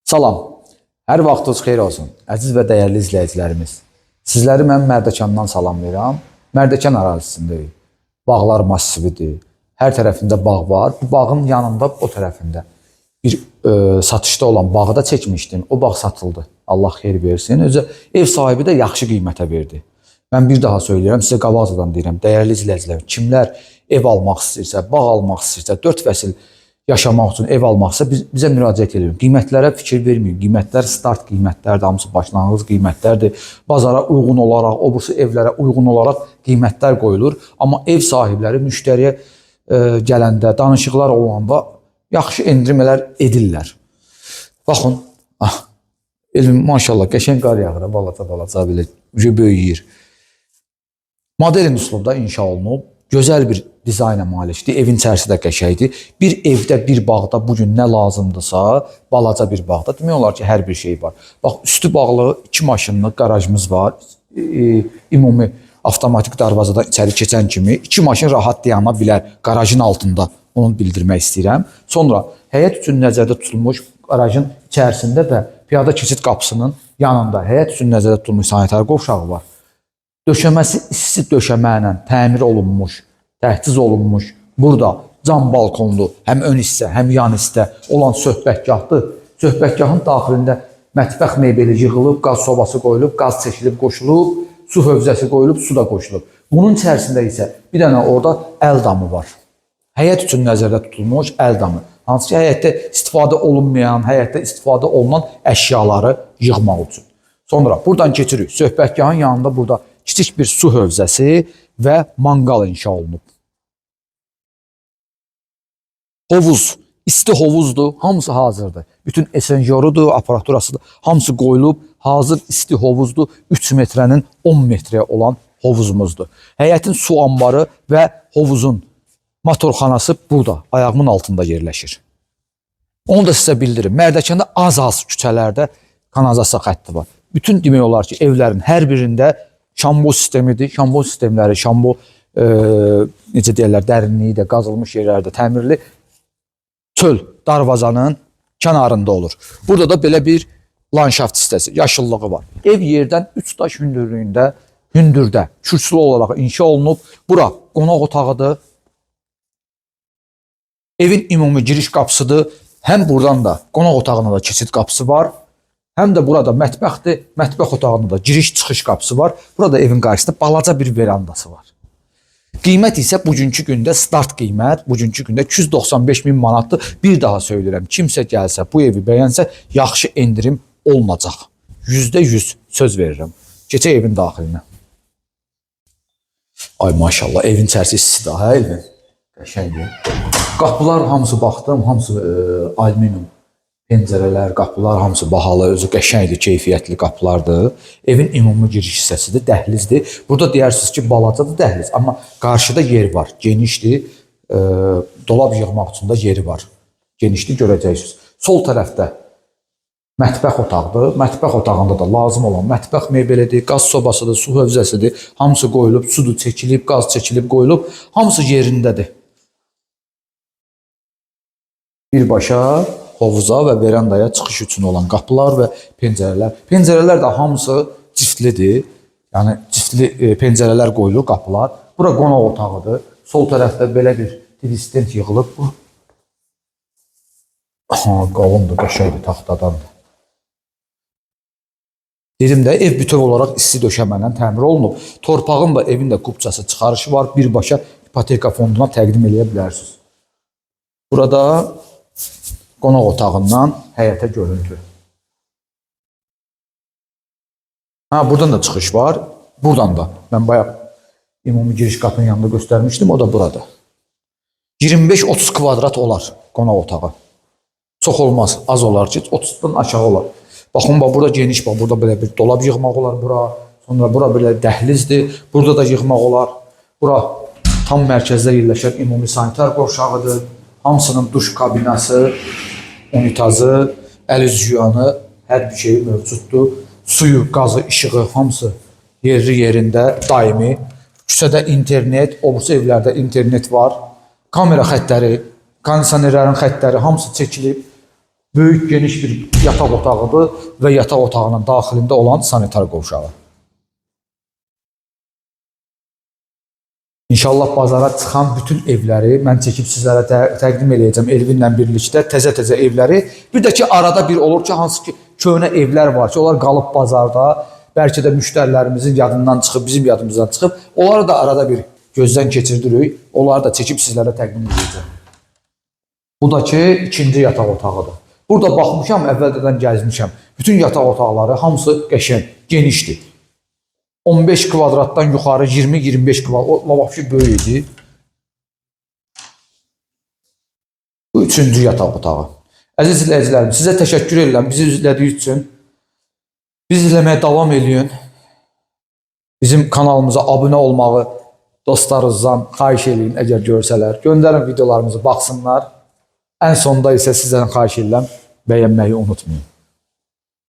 Salam. Hər vaxtınız xeyir olsun, əziz və dəyərli izləyicilərimiz. Sizləri mən Mərdəkandan salamlayıram. Mərdəkan ərazisindəyik. Bağlar massividir. Hər tərəfində bağ var. Bu bağın yanında, o tərəfində bir satışda olan bağı da çəkmişdim. O bağ satıldı. Allah xeyir versin. Özü ev sahibi də yaxşı qiymətə verdi. Mən bir daha söyləyirəm, sizə qabaqcadan deyirəm, dəyərli izləyicilər, kimlər ev almaq istəyirsə, bağ almaq istəyirsə, 4 fəsil yaşamaq üçün ev almaq istəyirsə, bizə müraciət edin. Qiymətlərə fikir verməyin. Qiymətlər start qiymətlərdir, hamısı başlanğıc qiymətlərdir. Bazara uyğun olaraq, o birisi evlərə uyğun olaraq qiymətlər qoyulur. Amma ev sahibləri müştəriyə gələndə, danışıqlar olanda yaxşı endirmələr edirlər. Baxın, ah, elm maşallah qəşəng qar yağır, balaca balaca belə böyüyür. Modern üslubda inşa olunub, gözəl bir dizayna malikdir. Evin içərisi də qəşəngdir. Bir evdə, bir bağda bu gün nə lazımdırsa, balaca bir bağda demək olar ki, hər bir şey var. Bax, üstü bağlı 2 maşınlı qarajımız var. Ümumi avtomatik darvazadan içəri keçən kimi 2 maşın rahat dayana bilər qarajın altında. Onu bildirmək istəyirəm. Sonra həyət üçün nəzərdə tutulmuş qarajın içərisində və piyada keçid qapısının yanında həyət üçün nəzərdə tutulmuş sanitar qovşağı var. Döşəməsi isti döşəmə ilə təmir olunmuş, təchiz olunmuş. Burada cam balkonlu, həm ön hissə, həm yan hissə olan söhbətgahdır. Söhbətgahın daxilində mətbəx mebeli yığılıb, qaz sobası qoyulub, qaz çəkilib qoşulub, su hövzəsi qoyulub, su da qoşulub. Bunun içərisində isə bir dənə orada əl damı var. Həyət üçün nəzərdə tutulmuş əl damı. Hansı ki, həyətdə istifadə olunmayan, həyətdə istifadə olunan əşyaları yığmaq üçün. Sonra buradan keçirik. Söhbətgahın yanında burada kiçik bir su hövzəsi və manqal inşa olunub. Hovuz, isti hovuzdur, hamısı hazırdır. Bütün esenjorudur, aparaturasıdır, hamısı qoyulub, hazır isti hovuzdur. 3 metrənin 10 metrəyə olan hovuzumuzdur. Həyətin su anbarı və hovuzun motorxanası burada, ayağımın altında yerləşir. Onu da sizə bildirim. Mərdəkanda az-az küçələrdə kanalizasiya xətti var. Bütün demək olar ki, evlərin hər birində şambo sistemidir. Şambo sistemləri, şambo necə deyirlər, dərinliyi də qazılmış yerlərdə təmirli çöl darvazanın kənarında olur. Burada da belə bir landşaft hissəsi, yaşıllığı var. Ev yerdən 3 daş hündürlüyündə, hündürdə, kürsülü olaraq inşa olunub. Bura qonaq otağıdır. Evin ümumi giriş qapısıdır. Həm buradan da qonaq otağına da keçid qapısı var. Həm də burada mətbəxdir. Mətbəx otağına da giriş-çıxış qapısı var. Burada evin qarşısında balaca bir verandası var. Qiymət isə bugünkü gündə start qiymət, bugünkü gündə 295 min manatdır. Bir daha söyləyirəm, kimsə gəlsə, bu evi bəyənsə, yaxşı endirim olunacaq. %100 söz verirəm. Keçək evin daxilinə. Ay maşallah, evin içərisi istidir, hə Elvin? Qəşəngdir. Qapılar hamısı baxdım, hamısı alüminium pəncərələr, qapılar hamısı bahalı, özü qəşəngdir, keyfiyyətli qapılardır. Evin ümumi giriş hissəsidir, dəhlizdir. Burada deyərsiniz ki, balacadır dəhliz, amma qarşıda yer var, genişdir. Dolab yığmaq üçün də yeri var. Genişdir, görəcəksiniz. Sol tərəfdə mətbəx otağıdır. Mətbəx otağında da lazım olan mətbəx mebelidir, qaz sobasıdır, su hövzəsidir. Hamısı qoyulub, sudur çəkilib, qaz çəkilib qoyulub. Hamısı yerindədir. Birbaşa hovuza və verandaya çıxış üçün olan qapılar və pəncərələr. Pəncərələr də hamısı ciftlidir. Yəni ciftli pəncərələr qoyulur qapılar. Bura qonaq otağıdır. Sol tərəfdə belə bir TV stand yığılıb. Bu ha, qalındır, qəşəngdir, taxtadandır. Dedim də ev bütöv olaraq isti döşəmə ilə təmir olunub. Torpağın da evin də kupçası çıxarışı var. Birbaşa ipoteka fonduna təqdim eləyə bilərsiniz. Burada qonaq otağından həyətə görüntü. Ha, buradan da çıxış var. Buradan da. Mən bayaq ümumi giriş qapının yanında göstərmişdim. O da burada. 25-30 kvadrat olar qonaq otağı. Çox olmaz, az olar ki, 30-dan aşağı olar. Baxın, bax, burada geniş, bax, burada belə bir dolab yığmaq olar bura. Sonra bura belə dəhlizdir. Burada da yığmaq olar. Bura tam mərkəzdə yerləşən ümumi sanitar qovşağıdır. Hamısının duş kabinası, unitazı, əl üz yuyanı, hər bir şeyi mövcuddur. Suyu, qazı, işığı hamısı yerli yerində daimi. Küçədə internet, o birisi evlərdə internet var. Kamera xəttləri, kondisionerlərin xəttləri hamısı çəkilib. Böyük, geniş bir yataq otağıdır və yataq otağının daxilində olan sanitar qovşağı. İnşallah bazara çıxan bütün evləri mən çəkib sizlərə təqdim eləyəcəm Elvinlə birlikdə təzə-təzə evləri. Bir də ki arada bir olur ki, hansı ki köhnə evlər var ki, onlar qalıb bazarda, bəlkə də müştərilərimizin yadından çıxıb, bizim yadımızdan çıxıb. Onları da arada bir gözdən keçirdirik. Onları da çəkib sizlərə təqdim eləyəcəm. Bu da ki ikinci yataq otağıdır. Burada baxmışam, əvvəldən gəzmişəm. Bütün yataq otaqları hamısı qəşəng, genişdir. 15 kvadratdan yuxarı 20-25 kvadrat. O vəbşi böyük idi. Bu üçüncü yataq otağı. Əziz izləyicilərim, sizə təşəkkür edirəm bizi izlədiyiniz üçün. Bizi izləməyə davam eləyin. Bizim kanalımıza abunə olmağı dostlarınızdan xahiş eləyin əgər görsələr. Göndərin videolarımızı, baxsınlar. Ən sonda isə sizdən xahiş edirəm, bəyənməyi unutmayın.